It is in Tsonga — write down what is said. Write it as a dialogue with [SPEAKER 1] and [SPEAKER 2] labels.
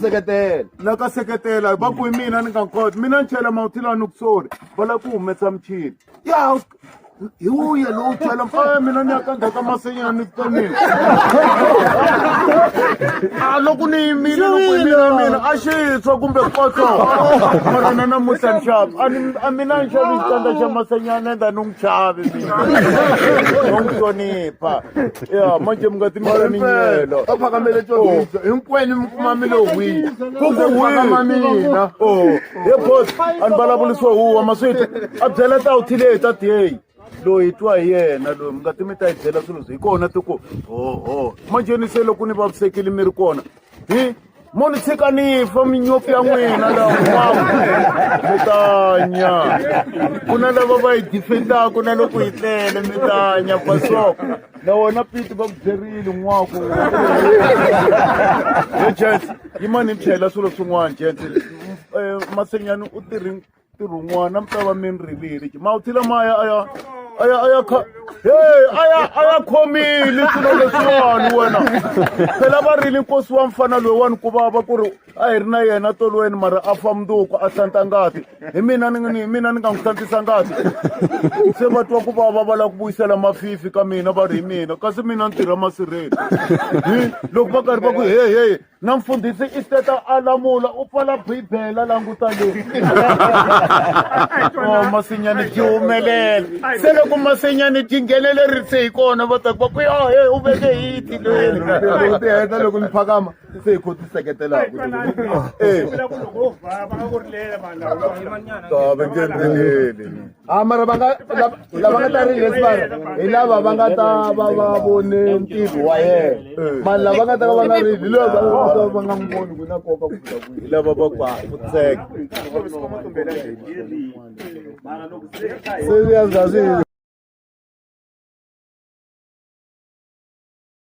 [SPEAKER 1] Seketela.
[SPEAKER 2] La ka seketela va ku hi mina ni nga koti mina ni chela mawuthi lani ku sorry va lava ku humesa michini ya hi wuye lowu chela a mina ni ya ka ndzhaku ka masenyana ni tsonile a loko ni yimile loko hi mina mina a xi tshwa kumbe kotso mara na namuntlha ni xavi a ni a mina ni xavi xitandza xa masenyana enda ni n'wi chavi mina no n'wi hlonipha ya manje mi nga timela minyelo
[SPEAKER 1] A phakamele tsohisa. Hinkwenu mi kuma mi lo hwi.
[SPEAKER 2] Ku ku hwi.
[SPEAKER 1] Phakama mina.
[SPEAKER 2] Oh, he boss, a ni vulavurisiwa huwa maswiti a byela ta uthile ta tiyeyi loyi twa hi yena loyi mi nga ti mi ta yi byela swilo hi kona tiko hoho manje ni se loko ni vavisekile mi ri kona hi mo ni tshika ni fa minyopfu ya n'wina lawa mi tanya ku na lava va yi defendaku na loko yi tlele mi tanya pasoko na wona piti va ku byerile n'waku he gents yimani ni chayela swilo swin'wana gents Masenyani u tirhi ntirho wun'wana mi ta va mi ni rilile mawuthi lamaya a ya a ya a ya kha hey a ya a ya khomile swilo leswiwani wena phela va rile nkosi wa mfana loyiwani ku vava ku ri a hi ri na yena tolweni mara a fa mundzuku a hlanta ngati hi mina ni hi mina ni nga n'wi hlantisa ngati se va twa ku vava va lava ku vuyisela mafifi ka mina va ri hi mina kasi mina ni tirha masirheni hi loko va karhi va ku hey hey na mfundhisi i teta a lamula u pfala bibele a languta leyi oh masinyani ti humelela se loko masinyani ti nghenelerise hi kona va ta ku va ku ya he u veke hiti
[SPEAKER 1] leyi loko ti heta loko ni phakama se hi kho ti seketelaka
[SPEAKER 2] va nge rileli
[SPEAKER 1] a mara va nga lava nga ta rilesi va hi lava va nga ta va va vone ntirho wa yena mara lava nga ta ka va nga rili hi lava va nga va nga n'wi voni ku na nkoka ku fika kwihi
[SPEAKER 2] hi lava va ku ku tseka
[SPEAKER 1] serious a swi